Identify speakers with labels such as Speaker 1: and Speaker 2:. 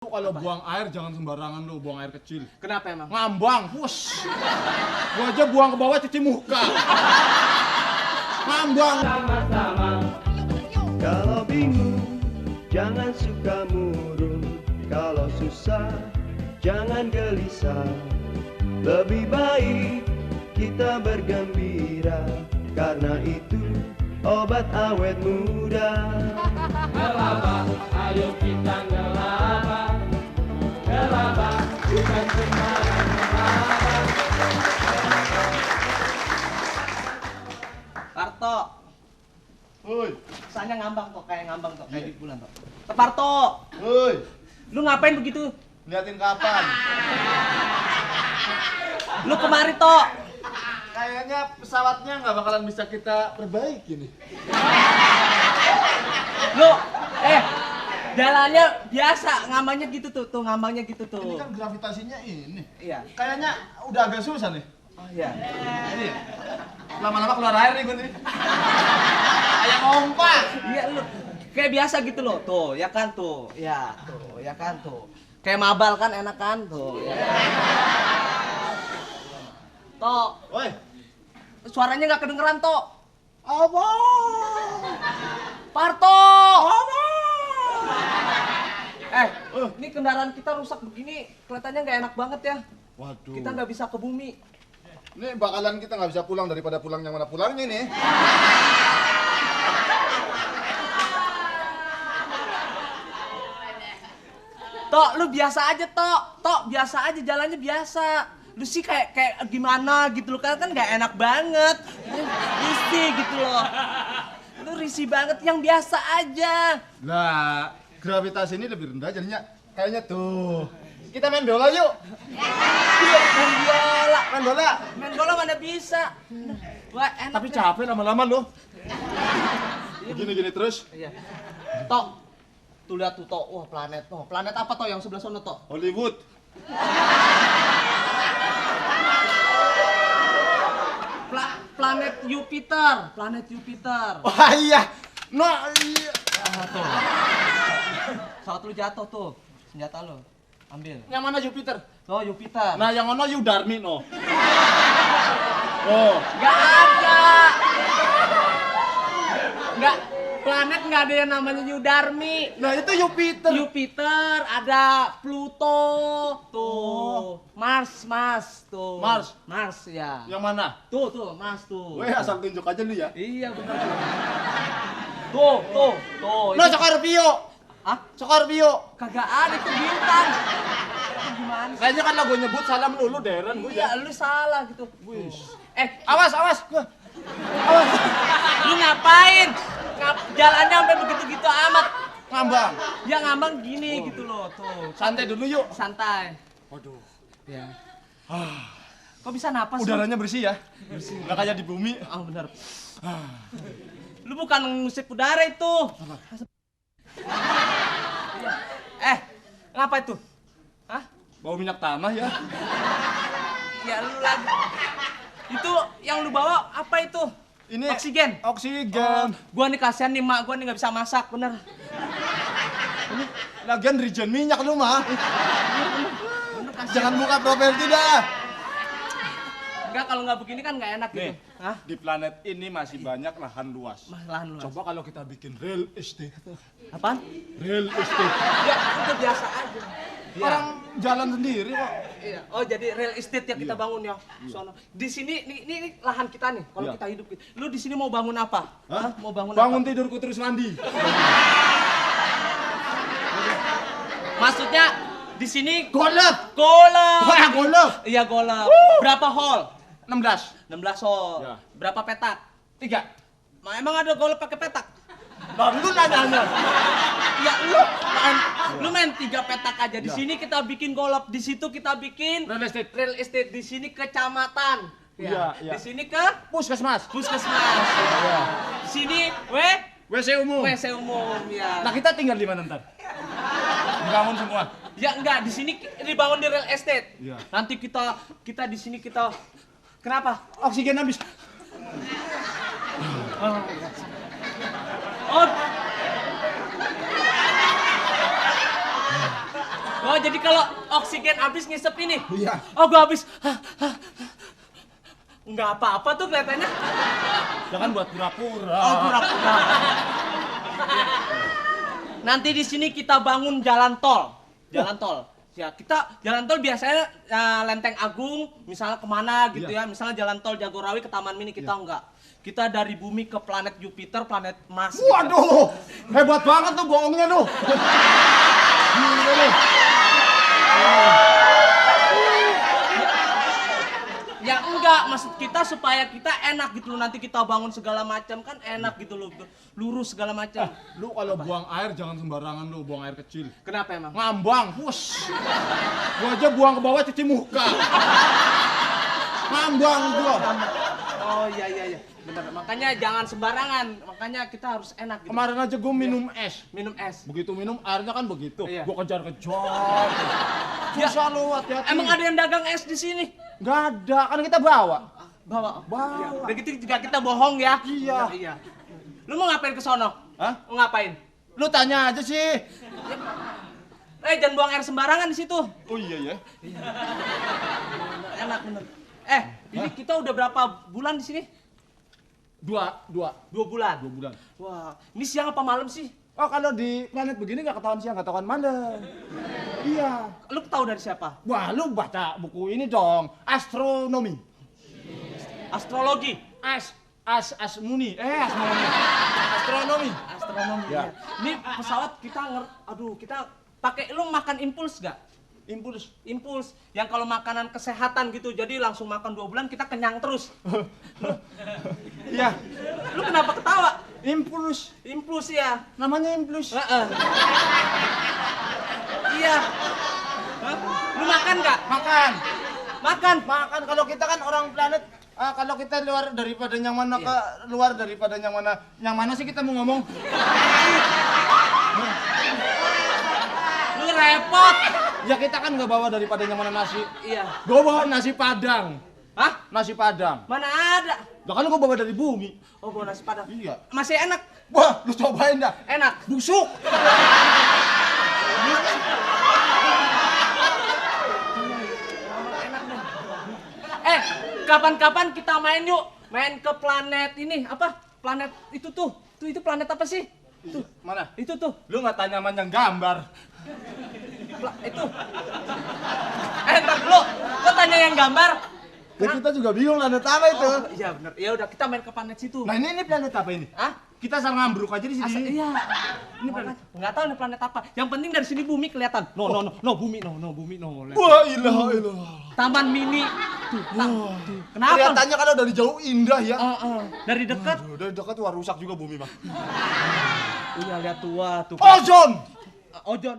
Speaker 1: Kalau buang air jangan sembarangan lu, buang air kecil.
Speaker 2: Kenapa emang?
Speaker 1: Ngambang, push. Gua aja buang ke bawah cuci muka. Ngambang.
Speaker 3: Sama-sama. Kalau bingung, jangan suka murung. Kalau susah, jangan gelisah. Lebih baik kita bergembira, karena itu obat awet muda.
Speaker 4: Gelabah, ayo kita gelabah. Gelabah, bukan sembarang gelabah.
Speaker 2: Parto,
Speaker 1: Woi,
Speaker 2: kesannya ngambang tuh, kayak ngambang tuh, kayak di bulan tuh. Parto,
Speaker 1: woi.
Speaker 2: lu ngapain begitu?
Speaker 1: Liatin kapan?
Speaker 2: Lu kemari toh?
Speaker 1: Kayaknya pesawatnya nggak bakalan bisa kita perbaiki nih.
Speaker 2: Lu, jalannya biasa, ngambangnya gitu tuh ngambangnya gitu tuh.
Speaker 1: Ini kan gravitasinya ini.
Speaker 2: Iya.
Speaker 1: Kayaknya udah agak susah nih.
Speaker 2: Oh iya.
Speaker 1: Ini lama-lama keluar air nih gue nih. Kayak ngompak.
Speaker 2: Iya lu, kayak biasa gitu loh, tuh, ya kan tuh, ya tuh, ya kan tuh. Kayak mabal kan enak kan tuh. Ya. Toh,
Speaker 1: Woi,
Speaker 2: suaranya nggak kedengeran toh.
Speaker 1: apa?
Speaker 2: Parto! Ini kendaraan kita rusak begini, kelihatannya nggak enak banget ya.
Speaker 1: Waduh.
Speaker 2: Kita nggak bisa ke bumi.
Speaker 1: Ini bakalan kita nggak bisa pulang daripada pulang yang mana pulangnya nih.
Speaker 2: Tok, lu biasa aja Tok, biasa aja, jalannya biasa. Lu sih kayak gimana gitu loh, kan nggak enak banget. Risih gitu loh. Lu risih banget, yang biasa aja.
Speaker 1: Nah, gravitasi ini lebih rendah jadinya kayaknya tuh. Kita main bola yuk.
Speaker 2: Main bola.
Speaker 1: Main bola.
Speaker 2: Main bola mana bisa. Wah, enak.
Speaker 1: Tapi
Speaker 2: deh.
Speaker 1: capek lama-lama loh. Begini-gini terus.
Speaker 2: Iya. Tok, tuh lihat tuh Tok. Wah, planet Tok. Planet apa Tok yang sebelah sana Tok?
Speaker 1: Hollywood.
Speaker 2: Planet Jupiter. Planet Jupiter.
Speaker 1: Wah iya. No, iya.
Speaker 2: Tuh. Pesawat lu jatuh tuh. Senjata lu. Ambil.
Speaker 1: Yang mana Jupiter?
Speaker 2: Tuh, Jupiter.
Speaker 1: Nah, yang mana Yudarmi no. Oh.
Speaker 2: Nggak ada. Nggak. Planet nggak ada yang namanya Yudarmi.
Speaker 1: Nah, itu Jupiter.
Speaker 2: Jupiter, ada Pluto, tuh, Mars, tuh. Mars ya.
Speaker 1: Yang mana?
Speaker 2: Tuh, Mars tuh.
Speaker 1: Weh, asal tunjuk aja lu ya.
Speaker 2: Iya benar. Tuh.
Speaker 1: No, Scorpio.
Speaker 2: Hah?
Speaker 1: Scorpio.
Speaker 2: Kagak ada itu bintang. Itu gimana sih?
Speaker 1: Kayaknya kan gue nyebut salah melulu Deren gue ya.
Speaker 2: Iya, lu salah gitu.
Speaker 1: Awas. Gua.
Speaker 2: Lu ngapain? Jalannya sampai begitu-gitu amat.
Speaker 1: Ngambang.
Speaker 2: Ya ngambang gini gitu loh, tuh.
Speaker 1: Santai dulu yuk.
Speaker 2: Santai.
Speaker 1: Waduh.
Speaker 2: Ya. Kok bisa napas?
Speaker 1: Udaranya bersih ya. Bersih. Nggak kayak di bumi.
Speaker 2: Oh benar. Lu bukan ngusip udara itu. Ngapa itu? Hah?
Speaker 1: Bau minyak tanah ya.
Speaker 2: Ya lu lagi. Itu yang lu bawa apa itu?
Speaker 1: Ini
Speaker 2: Oksigen.
Speaker 1: Oksigen.
Speaker 2: Gua nih kasihan nih mak gua nih nggak bisa masak, bener.
Speaker 1: Lagian regen minyak lu mah.
Speaker 2: Bener kasihan.
Speaker 1: Jangan buka properti dah.
Speaker 2: Enggak, kalau nggak begini kan nggak enak gitu.
Speaker 1: Nih,
Speaker 2: Hah?
Speaker 1: di planet ini masih banyak lahan luas.
Speaker 2: Lahan luas.
Speaker 1: Coba kalau kita bikin real estate.
Speaker 2: Apaan?
Speaker 1: Real estate.
Speaker 2: Ya, itu biasa aja. Iya.
Speaker 1: Orang jalan sendiri kok.
Speaker 2: Iya. Oh, jadi real estate yang kita bangun ya. Sono. Di sini ini lahan kita nih. Kalau
Speaker 1: Iya.
Speaker 2: kita hidup. Lu di sini mau bangun apa?
Speaker 1: Hah?
Speaker 2: Mau bangun
Speaker 1: Bangun
Speaker 2: apa?
Speaker 1: tidurku terus mandi.
Speaker 2: Maksudnya di sini
Speaker 1: Golf.
Speaker 2: golf.
Speaker 1: Wah, golf.
Speaker 2: Iya, golf. Berapa hall?
Speaker 1: 16.
Speaker 2: 16 hall.
Speaker 1: Ya.
Speaker 2: Berapa petak?
Speaker 1: 3.
Speaker 2: Emang ada golf pakai petak?
Speaker 1: Baru nanya.
Speaker 2: Ya lu main 3 petak aja. Di sini kita bikin golf, di situ kita bikin
Speaker 1: Real estate.
Speaker 2: real estate, di sini kecamatan.
Speaker 1: Iya.
Speaker 2: Di sini ke
Speaker 1: Puskesmas.
Speaker 2: puskesmas.
Speaker 1: Iya.
Speaker 2: Sini
Speaker 1: WC umum.
Speaker 2: WC umum ya.
Speaker 1: Nah, kita tinggal di mana ntar? Dibangun semua.
Speaker 2: Ya enggak, di sini dibangun di real estate.
Speaker 1: Iya.
Speaker 2: Nanti kita di sini kita kenapa?
Speaker 1: Oksigen habis.
Speaker 2: Oh. Oh, jadi kalau oksigen habis ngisep ini?
Speaker 1: Iya.
Speaker 2: Oh, gua habis. Nggak apa-apa tuh kelihatannya.
Speaker 1: Jangan buat pura-pura.
Speaker 2: Oh, pura-pura. Nanti di sini kita bangun jalan tol. Jalan tol. Ya, kita jalan tol biasanya Lenteng Agung, misalnya kemana gitu ya. Misalnya jalan tol Jagorawi ke Taman Mini, kita enggak. Kita dari bumi ke planet Jupiter, planet Mars. Gitu.
Speaker 1: Waduh, hebat banget tuh bohongnya tuh. Gila nih.
Speaker 2: Ya enggak, maksud kita supaya kita enak gitu loh, nanti kita bangun segala macam kan enak gitu loh, lurus segala macam.
Speaker 1: Lu kalau buang air jangan sembarangan lu, buang air kecil.
Speaker 2: Kenapa emang?
Speaker 1: Ngambang, push. Gua aja buang ke bawah cuci muka. Ngambang gua.
Speaker 2: Oh iya. Bener, makanya jangan sembarangan, makanya kita harus enak gitu.
Speaker 1: Kemarin aja gua minum es.
Speaker 2: Minum es.
Speaker 1: Begitu minum airnya kan begitu.
Speaker 2: Iya.
Speaker 1: Gua kejar-kejar. Susah lu, hati-hati.
Speaker 2: Emang ada yang dagang es di sini?
Speaker 1: Nggak ada, kan kita bawa.
Speaker 2: Bawa.
Speaker 1: Bawa.
Speaker 2: Udah gitu juga kita bohong ya.
Speaker 1: Iya.
Speaker 2: Lu mau ngapain ke sono?
Speaker 1: Hah?
Speaker 2: Mau ngapain?
Speaker 1: Lu tanya aja sih.
Speaker 2: Jangan buang air sembarangan di situ.
Speaker 1: Oh iya ya.
Speaker 2: Enak bener. Ini kita udah berapa bulan di sini?
Speaker 1: Dua
Speaker 2: 2 bulan.
Speaker 1: 2 bulan.
Speaker 2: Wah, ini siang apa malam sih?
Speaker 1: Oh kalau di planet begini nggak ketahuan siang, nggak ketahuan malam. Iya.
Speaker 2: Lu tahu dari siapa?
Speaker 1: Wah lu baca buku ini dong, astronomi.
Speaker 2: Astrologi.
Speaker 1: Asmuni. Astronomi.
Speaker 2: Astronomi.
Speaker 1: Ya.
Speaker 2: Ya. Ini pesawat kita kita pakai lu makan impuls gak? Impuls. Yang kalau makanan kesehatan gitu, jadi langsung makan 2 bulan kita kenyang terus.
Speaker 1: Iya.
Speaker 2: Lu kenapa ketawa?
Speaker 1: Impuls.
Speaker 2: Impuls ya.
Speaker 1: Namanya impuls.
Speaker 2: Heeh. Iya. Hah? Lu makan nggak?
Speaker 1: Makan.
Speaker 2: Makan.
Speaker 1: Kalau kita kan orang planet, kalau kita luar daripada yang mana ke luar daripada yang mana sih kita mau ngomong?
Speaker 2: Lu repot.
Speaker 1: Ya kita kan nggak bawa daripada yang mana nasi.
Speaker 2: Iya.
Speaker 1: Gua bawa nasi Padang.
Speaker 2: Hah?
Speaker 1: Nasi Padang.
Speaker 2: Mana ada?
Speaker 1: Lah kan gua bawa dari bumi.
Speaker 2: Oh, bawa nasi padang.
Speaker 1: Iya.
Speaker 2: Masih enak.
Speaker 1: Wah, lu cobain dah.
Speaker 2: Enak.
Speaker 1: Busuk.
Speaker 2: Enak dong. Kapan-kapan kita main yuk. Main ke planet ini, apa? Planet itu tuh. Itu planet apa sih? Tuh.
Speaker 1: Mana?
Speaker 2: Itu tuh.
Speaker 1: Lu nggak tanya sama yang gambar.
Speaker 2: Itu. Ntar dulu. Gua tanya yang gambar.
Speaker 1: Ya kita juga bingung planet apa itu.
Speaker 2: Oh, iya bener. Ya udah kita main ke planet situ.
Speaker 1: Nah ini planet apa ini?
Speaker 2: Hah?
Speaker 1: Kita asal ngambruk aja di sini.
Speaker 2: Iya. Ini planet. Enggak tahu ini planet apa. Yang penting dari sini bumi kelihatan. No, bumi.
Speaker 1: Wah, ilaha illallah.
Speaker 2: Taman Mini. Tuh. Tuh. Kenapa?
Speaker 1: Kelihatannya kalau dari jauh indah ya.
Speaker 2: Dari dekat.
Speaker 1: Aduh, dari dekat wah rusak juga bumi, Bang.
Speaker 2: Iya, lihat tua tuh.
Speaker 1: Ozon.
Speaker 2: Ozon.